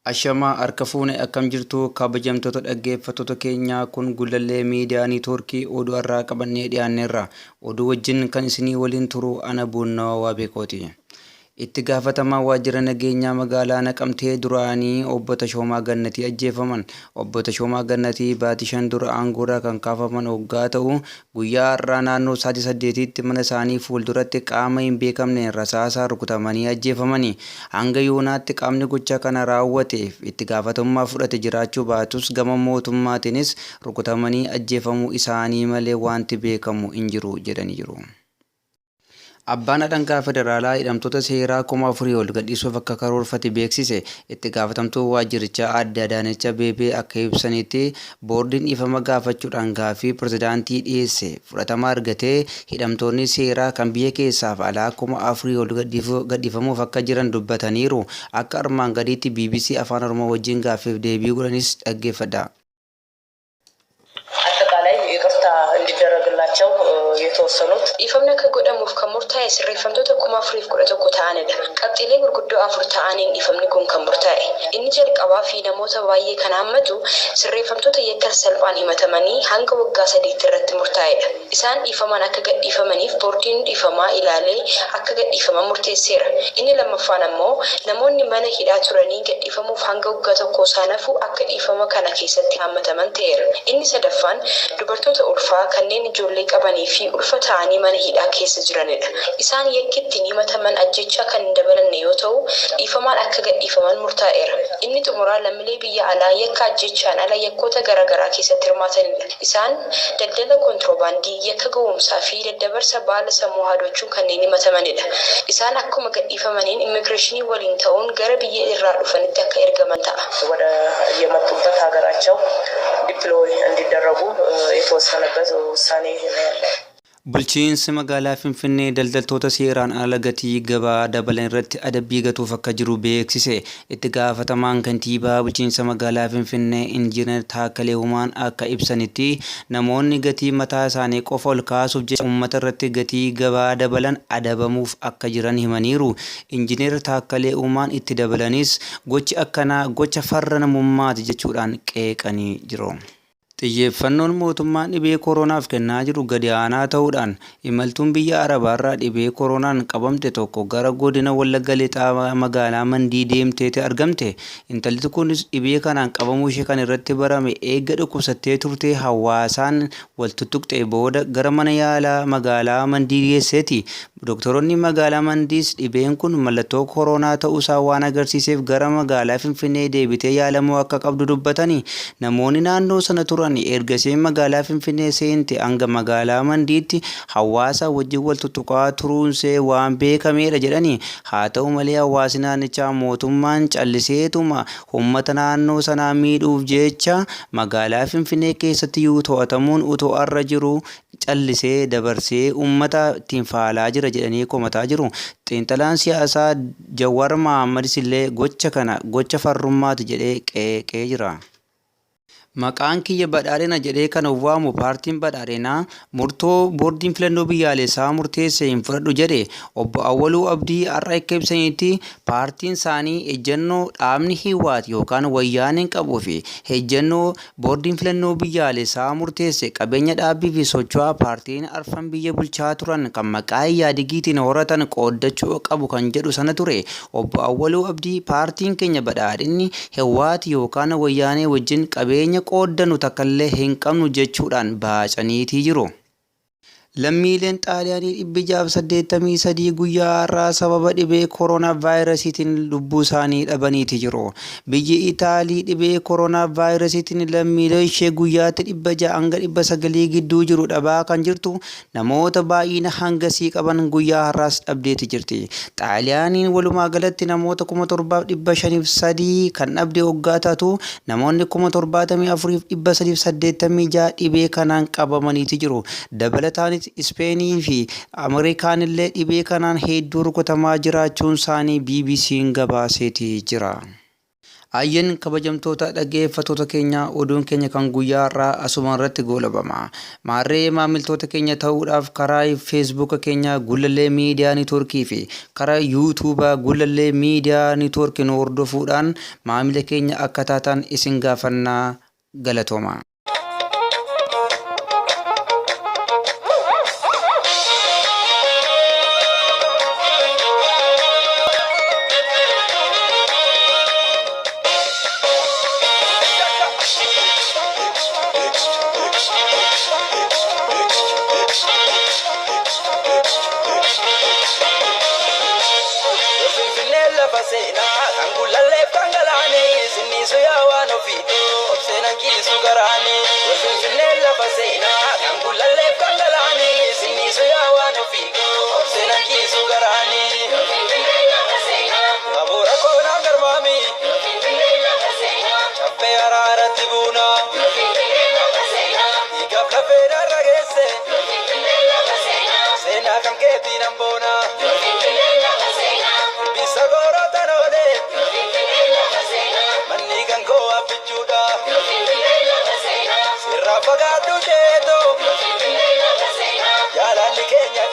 Ashamaa harka fuune akkam jirtu kabajamtoota dhaggeeffattoota keenyaa kun Gullallee Miidiyaa Niitoorkii oduu har'aa qabannee dhiyaanneerra. Oduu wajjin kan isinii waliin turu ana Buunnawaa Waabeekooti. Itti gaafatamaa waajjira nageenyaa magaalaa Naqamtee duraanii obbo Tashoomaa Gannatii ajjeefaman. Obbo Tashoomaa Gannatii baatii 5 dura aangoorraa kan kaafaman hoggaa ta'u, guyyaa har'aa naannoo sa'aatii 8tti mana isaanii fuulduratti qaama hin beekamneen rasaasaan rukutamanii ajjeefamani. Hanga yoonaatti qaamni gocha kana raawwateef itti gaafatamummaa fudhate jiraachuu baatus gama mootummaatiinis rukutamanii ajjeefamuu isaanii malee waanti beekamu hin jiru jedhanii jiru. Abbaan Alangaa Federaalaa hidhamtoota seeraa 4,000 ol gadhiisuuf akka karoorfate beeksise. Itti gaafatamtuun waajjirichaa Aadde Adaanech Abeebee akka ibsanitti, boordiin dhiifama gaafachuudhaan gaaffii pirezidaantii dhiyeesse fudhatama argatee hidhamtoonni seeraa kan biyya keessaaf alaa 4,000 ol gadhiifamuuf akka jiran dubbataniiru. Akka armaan gadiitti bbc Afaan Oromoo wajjin gaaffiif deebii godhanis dhaggeeffadhaa. አጠቃላይ ይቅርታ እንዲደረግላቸው የተወሰኑት Dhiifamni akka godhamuuf kan murtaa'e sirreeffamtoota 4,011 ta'anidha. Qabxiilee gurguddoo afur ta'aniin dhiifamni kun kan murtaa'e. Inni jalqabaa fi namoota baay'ee kan hammatu sirreeffamtoota yakka salphaan himatamanii hanga waggaa sadiitti irratti murtaa'edha. Isaan dhiifamaan akka gadhiifamaniif boordiin dhiifamaa ilaalee akka gadhiifaman murteesseera. Inni lammaffaan ammoo namoonni mana hidhaa turanii gadhiifamuuf hanga waggaa tokkoo isaan hafu akka dhiifama kana keessatti hammataman ta'eera. Inni sadaffaan dubartoota ulfaa kanneen ijoollee qabanii fi ulfa ta'anii mana hidhaa keessa jiranidha. Isaan yakki ittiin himataman ajjeechaa kan hin dabalanne yoo ta'u, dhiifamaan akka gadhiifaman murtaa'eera. Inni xumuraa lammilee biyya alaa yakka ajjeechaan ala yakkoota garaagaraa keessatti hirmaatanidha. Isaan daldala kontiroobaandii, yakka gowwoomsaa fi daddabarsa baala sammuu hadoochuun kanneen himatamanidha. Isaan akkuma gadhiifamaniin immigireeshinii waliin ta'uun gara biyya irraa dhufanitti akka ergaman ta'a. ወደ የመጡበት ሀገራቸው ዲፕሎይ እንዲደረጉ የተወሰነበት ውሳኔ ነው ያለው። Bulchiinsi magaalaa Finfinnee daldaltoota seeraan ala gatii gabaa dabalan irratti adabbii gatuuf akka jiru beeksise. Itti gaafatamaan kantiibaa bulchiinsa magaalaa Finfinnee Injiinar Taakkalee Uumaan akka ibsanitti namoonni gatii mataa isaanii qofa ol kaasuuf jecha uummata irratti gatii gabaa dabalan adabamuuf akka jiran himaniiru. Injiinar Taakkalee Uumaan itti dabalanis gochi akkanaa gocha farra namummaati jechuudhaan qeeqanii jiru. Xiyyeeffannoon mootummaan dhibee kooronaaf kennaa jiru gadi aanaa ta'uudhaan imaltuun biyya Arabaarraa dhibee koronaan qabamte tokko gara godina Wallagga Lixaa magaalaa Mandii deemteeti argamte. Intalli kunis dhibee kanaan qabamuu ishee kan irratti barame eegga dhukkubsattee turtee hawaasaan wal tuttuqxee booda gara mana yaalaa magaalaa Mandii geesseeti. Doktoroonni magaalaa Mandiis dhibeen kun mallattoo koronaa ta'uusaa waan agarsiiseef gara magaalaa Finfinnee deebitee yaalamuu akka qabdu dubbatani. Namoonni naannoo sana turan erga isheen magaalaa Finfinnee seente hanga magaalaa Mandiitti hawaasa wajjin wal tuttuqaa turuunsee waan beekameedha jedhani. Haa ta'u malee hawaasni naannichaa mootummaan calliseetuma uummata naannoo sanaa miidhuuf jecha magaalaa Finfinnee keessatti iyyuu to'atamuun utoo irra jiru callisee dabarsee uummata ittiin faalaa jira jedhanii komataa jiru. Xiinxalaan siyaasaa Jawaar Mohaammadis illee gocha kana gocha farrummaati jedhee qeeqee jira. Maqaan kiyya badhaadhina jedhee kan of waamu paartiin badhaadhinaa murtoo boordiin filannoo biyyaalessaa murteesse hin fudhadhu jedhe. Obbo Awwaluu Abdii har'a akka ibsanitti paartiin isaanii ejjennoo dhaabni Hiwaat yookaan Wayyaaneen qabuu fi ejjennoo boordiin filannoo biyyaalessaa murteesse qabeenya dhaabbii fi socho'aa paartiin arfan biyya bulchaa turan kan maqaa Iyaadigiitiin horatan qooddachuu qabu kan jedhu sana ture. Obbo Awwaluu Abdii paartiin keenya badhaadhinni Hiwaat yookaan Wayyaanee wajjin qabeenya qooddanu takkallee hin qabnu jechuudhaan baacaniitii jiru. Lammiileen Xaaliyaanii 683 guyyaa har'aa sababa dhibee koronaa vaayirasiitiin lubbuu isaanii dhabaniiti jiru. Biyyi Itaalii dhibee koronaa vaayirasiitiin lammiilee ishee guyyaatti 600 hanga 900 gidduu jiru dhabaa kan jirtu namoota baay'ina hangasii qaban guyyaa har'aas dhabdeeti jirti. Xaaliyaaniin walumaa galatti namoota 7,503 kan dhabde hoggaa taatu namoonni 74,386 dhibee kanaan qabamaniiti jiru. Dabalataanis Ispeenii fi Ameerikaan illee dhibee kanaan hedduu rukutamaa jiraachuun isaanii BBC'n gabaaseeti jira. Ayyeen kabajamtoota dhaggeeffattoota keenya, oduun keenya kan guyyaa har'aa asuma irratti goolabama. Maarree maamiltoota keenya ta'uudhaaf karaa Feesbuuka keenya Gullallee Miidiyaa Niitoorkii fi karaa Yuutuubaa Gullallee Miidiyaa Niitoorkii nu hordofuudhaan maamila keenya akka taatan isin gaafannaa, galatooma. Finfinnee lafa seenaa kan Gullalleef kan Galaanii, sinniisu yaa waan ofiitoo obseenan kiisu garaanii. Finfinnee lafa seenaa kan Gullalleef kan Galaanii, sinniisu yaa waan ofiitoo obseenan kiisu garaanii. Abuura koonaa garmaami caffee araaratti buuna, dhiigaaf lafee darra geesse, seenaa kan keetiin hamboona. Bisa goorota noolee manni kan koo abbichuudha. Sirraa fagaadhu jeetoo jaalalli keenya.